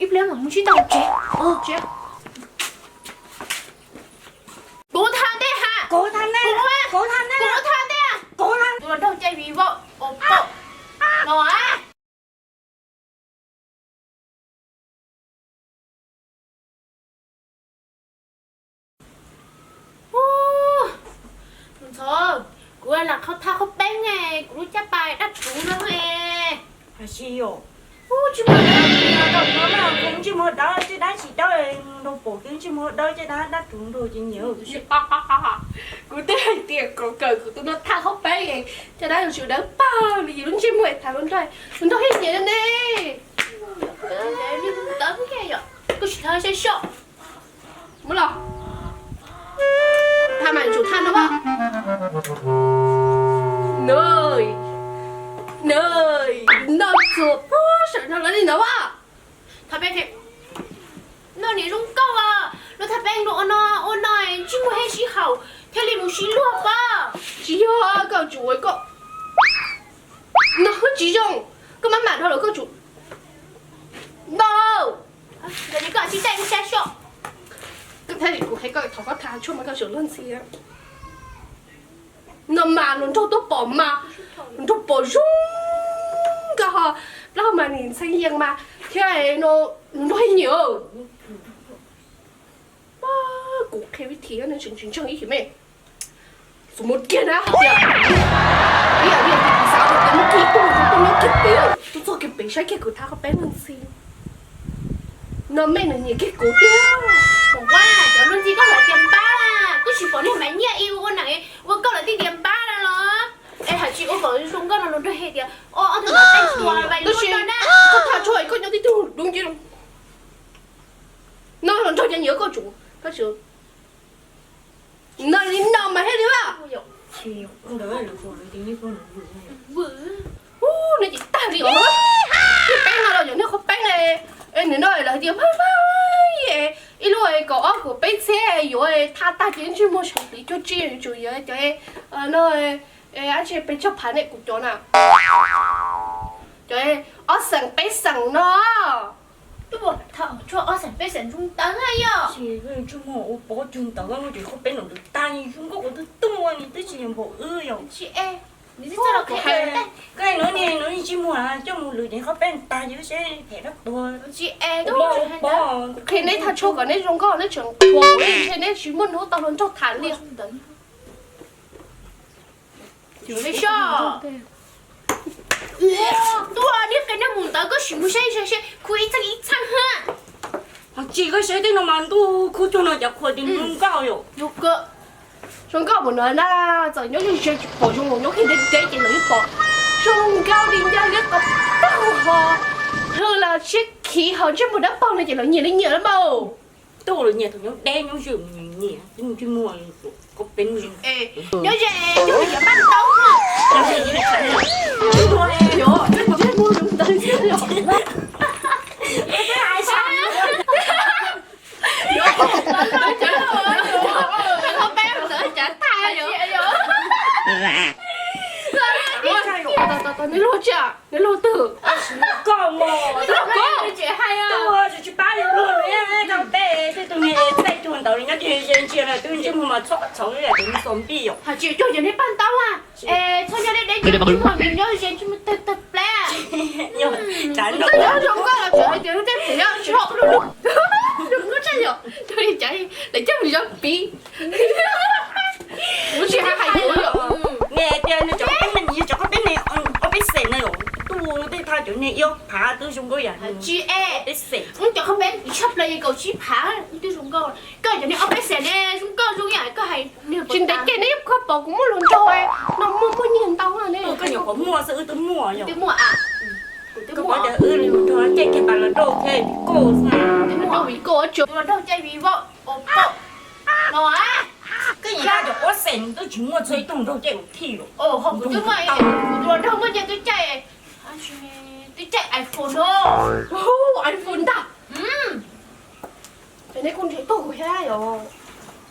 Ib pliag mam mus sib ntaus tsev. Kuv tham ntej ha. Kuv tham ntej. Kuv tham ntej. Tus hluas nraug cai vim vau os pom no. Ntxhov, kuv lam qhau thaj qhaub peeb, kuv lub caj pas dab tsuv no. Hais tsis yog, tsis muaj dab tsuv no, kuv ntsej muag dawb caj dab tsis dawb, nrog pom kuv ntsej muag dawb caj dab dab tsuv nrog ces nyiam. Kuv twb hais tias kom kawm kuv tus no thaj qhaub peeb, caj dab yuav tsum dawb paug li yus lub ntsej muag tham hluas nraug, hluas nraug yeej nyiam ne. Koj tsis thaj saib soj. Muab los. Thaj mas tsum thaj no as. Noj, noj, noj txuas puag saum no los li no as. Thaj peb, noj niam zoo nkauj as, luag thaj peb luag ua no ua no ntsej muag heev sib haum thiaj li mus sib luag pob. Tsis yog, koj tsum ua koj no tsis zoo, koj maj mam dhau lawm koj tsum no. Koj tsis txaij ib sab soj. Koj thiaj li kuv hais koj thov koj thaj tshuaj mas koj tseem luag ntxhi. No mas hluas nraug tuaj pom mas, hluas nraug pom zoo nkauj ho, plaub hau mas nim ntxhee yees mas thiab, hluas nraug yeej nyiam. Kuv qhia vib thim no tseem tsis ntseeg ib yam me. Tus mus kiag na hais tias, ib yam li xav tus mus kiag tuaj, tus tuaj nyob kiag pem, tus txog kiag pem saib kiag kuv thaj qhaub peeb luag ntxhi. No mej nws nyiam kiag kuv tiag. Kuv ua cov luag ntxhi koj hais tias npab, koj tsis pom niag Maiv Nyiaj ib ua neej ua koj lawv thiaj tias npab no los. Es hais tsis ua kom zoo nkauj no luag nrog hais tias o ob tug no teej tua vais tab sis koj thaj tshuaj koj nyob tib tug dub nciab. No hluas nraug cov nyiam koj tsum, koj tsum no li no mas thiaj li as. Ub, nej tsis tag li os. Niag peeb no los yog niag qhaub peeb ne. Nws no lawv hais tias pab pab, ib lub kaum ob kaum peb txhiab yuav thaj tag ces ntsej muag sawv pliv cuag tsi, yuav tsum yuav cov no, dab tsi pes tsawg phav ne, kuv cov na, cov ob xeem peb xeem no. Tuaj thaj tshuaj ob xeem peb xeem zoo ntawd yog. Ntsej muag ua pob cuag ntawd, muaj tseem qhaub peeb no ntawd tag zoo nkauj ua twb tuaj ni twb tsis yog npaum wb yog. Tsis es, nws twb txog los qhia koj, nws ntsej muag coj mus lwm ces qhaub peeb tag ces wb seb phem dab tuag. Tsis es, kuv qhia neb thaj tshuaj kom neb zoo nkauj neb tseem thuam, ntshe neb tsis muaj hnub tau hluas nraug tham li. Tuaj niag qe nag mus ntawd koj sim mus saib saib seb khu ib txheej ib txheej ha. Ho tsis koj saib tej no mas ntuj khu cuag no cov qhua ces zoo nkauj yom. Zoo nkauj mus no na, txawm nyob ze ze tsis pom zoo los nyob kiag deb deb ces lawv yeej pom zoo nkauj li ncaj liab qab tag ho. Hwj los siab khiv ho ntsej muag dawb paug no ces lawv nyiam li nyiam lawm mas. Tuaj lawv nyiam thaum nyob deb nyob ze mus nyiam ntsej muag qhaub peeb. Nyob ze nyob ze cov paj ntaub. Neb luag tsi, neb luag twg? Koj mos, koj tsis pab luag, tej tus niag txaij tuag ntawd nyob ces ze ntsia na twb ntsej muag mas txhob txhoov li tus niag zombie yom. Hais tsis cuag cov niag paj ntaub a, es txhob nyob deb deb ntsej muag nyob ze ntsej muag tawg tawg plab. Zoo nkauj los tseem hais tias lub teb pem yog tsis zoo nkauj tshaj yom, lawv coj mus zoo piv. Kuv tsis hais hais kuv yom. Nws tias nws cov qhaub peeb ne, yog cov qhaub peeb ne ob peb xees na yom, tuaj tej thaj cov niag ib ob phav twb zoo nkauj yam. Tsis es, peb xees. Wb cov qhaub peeb tshaj plaws yog kaum tsib phav twb zoo nkauj. Koj cov niag ob peb xees ne zoo nkauj zoo yam koj hais. Tsis ntev kiag neb koj pom kuv muaj hluas nraug no muaj muaj nyiaj ntau ne. Koj nyuam qhuav muaj xwb wb twb muaj yom. Twb muaj a. Koj pom tias wb hluas nraug caij kiag pas los rau thiab koj xwb. Hluas nraug caij vim vau os pom no. Koj nyiam cov ob xees twb tsis muaj txog ib tug nraug caij ua thij los. Ho kuv twb muaj, kuv tus hluas nraug muaj nyiaj twb caij, twb caij iPhone no. iPhone ntag. Ces neb kuj nrhiav tau kuv thiab yom.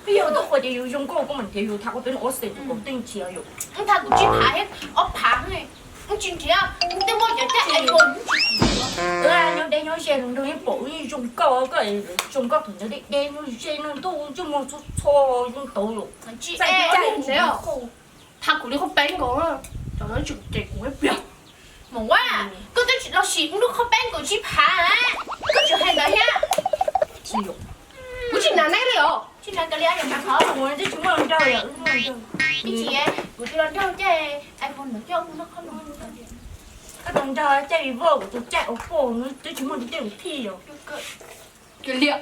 Twb yog twb qhuas ces yus zoo nkauj koj mam nrhiav yus tham koj peb ob xees tus kaum tej nrhiav yom. Wb tham kuv tsib phav thiab ob phav ne, wb tsis nrhiav, wb twb muaj cov caij iPhone wb tsis nrhiav. Nyob deb nyob ze los nrog yeej pom wb yeej zoo nkauj, koj zoo nkauj thaum ntawd deb deb nyob ze no ntuj ntsej muag txho txho zoo tauv lawm. Tsis, thav kuv li qhov peb nkaus, cov no tsis ces kuv ib pliag. Mos Ua, koj twb tsis los sim lub qhov peb nkaus sib phav, koj tseem hais ntawd thiab. Kuv tsis hnav neb li os. Tsis hnav kawg li, yog hnav qhov twb tsis muaj nraug. Ib chim kuv twb los nraug ces iPhone ntawd coj mus noj qhov no. Koj tus nraug caij Vivo, kuv tus caij Oppo, twb tsis muaj tus caij mus thij os. Kiag liam,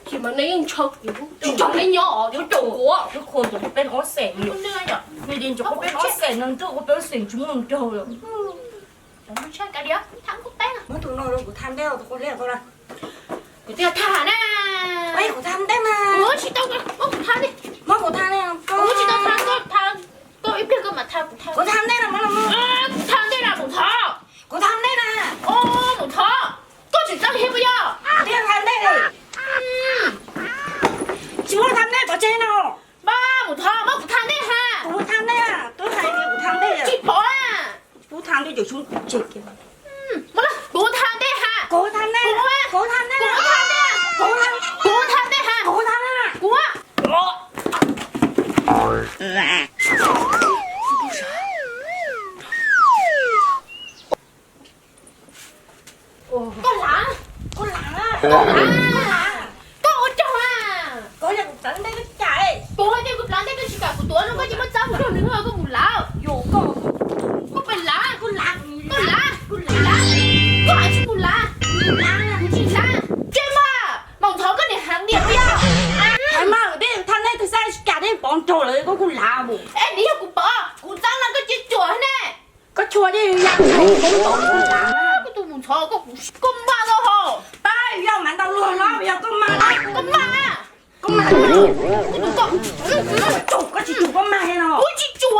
tsis mas nej yeej ntshaw kuv, tsis ntshaw nej nyob os, yuav caum kuv. Lub khua tus peb ob xees, nej yeej ntshaw peb ob xees no ntuj, peb ob xees tsis muaj nraug lawm. Muab tus no rau kuv tha ntej, tus qhua liab tau na. Kuv twb tha na. Kuv tha ntej mas. Kuv tsis tau, kuv tha ntej. Muab kuv tha ntej. Kuv tsis tau tha, koj tha, koj ib pliag koj mam tha kuv tha. Kuv tha ntej na, muab los muab. Kuv tha ntej na, Mus Thov. Kuv tha ntej na. Mus Thov, koj tseem txawj thiab puas yog? Kuv thiaj tha ntej li. Tsis muab tha ntej pov tseg no. Mas Mus Thov, muab kuv tha ntej ha. Kuv tha ntej, twb hais tias kuv tha ntej. Tsis pom. Kuv tha ntej, kuv tha ntej ha. Kuv tha ntej, kuv tha ntej, kuv tha ntej ha. Kuv tha ntej, kuv. Koj lam, koj lam, koj ua tsaug a. Koj yog kuv plhaw ntej koj kam, kuv hais tias kuv plhaw ntej koj tsis kam kuv tuav no, koj cia li muab txab kuv rau nws, koj mus lav. Koj pes lav, koj lav, koj lav, koj lav, koj hais tsis mus lav, kuv tsis lav. Tsis mas, Maum Ntxhov koj niam heev tiag puas yog? Hais mas, tej thaj nej tus xab tsis kam, tej pov nraug lawm koj kuj lav mus. Es nws yog kuv pov, kuv txab no koj cia cuam ne. Koj chua ces yam kuv pov lav. Koj tus Maum Ntxhov koj, kuv, koj mag koj ho. Pab yog mas ntau luag no yog koj mag, koj mag, koj mag, koj tsis tsum koj mag no. Kuv tsis tsum.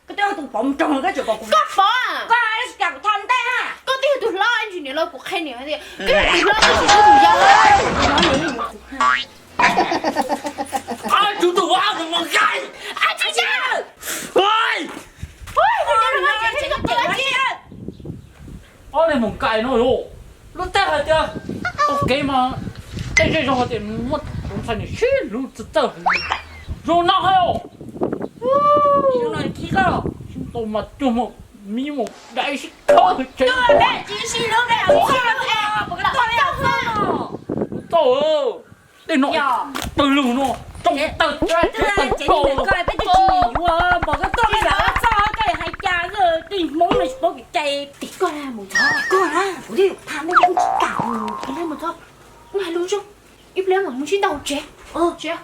Koj twb yog tus pov nraug koj tseem pov kuv, koj pov, koj tsis kam kuv tha ntej ha. Koj twb yog tus hlob, ntsis niam los kuv qhia niam tias koj yog tus hlob koj tsis txhob mus yos. Ob tug tus ua mus nqaij. Ob tug mus nqaij no yom. Lub teb hais tias ua kev mas tej zej zog hais tias muab tus ntxhais niam sib hlub txawj txawj hais zoo no hais os. Tau mas cuag mus miv mus dai sib khawb tsev. Tau, tej no pawg lug no tsoom tawg tsev tawg koj peb twb tsis yuav npog koj txoj li lawm, txoj koj hais cas twj Hmoob no tsis paub kev cai. Tim koj na, Maum Ntxhov, koj na, kuv twb tham nej kuj tsis kam. Maum Ntxhov, kuv hais lus zoo, ib pliag mam mus sib ntaus tsev. Tsev.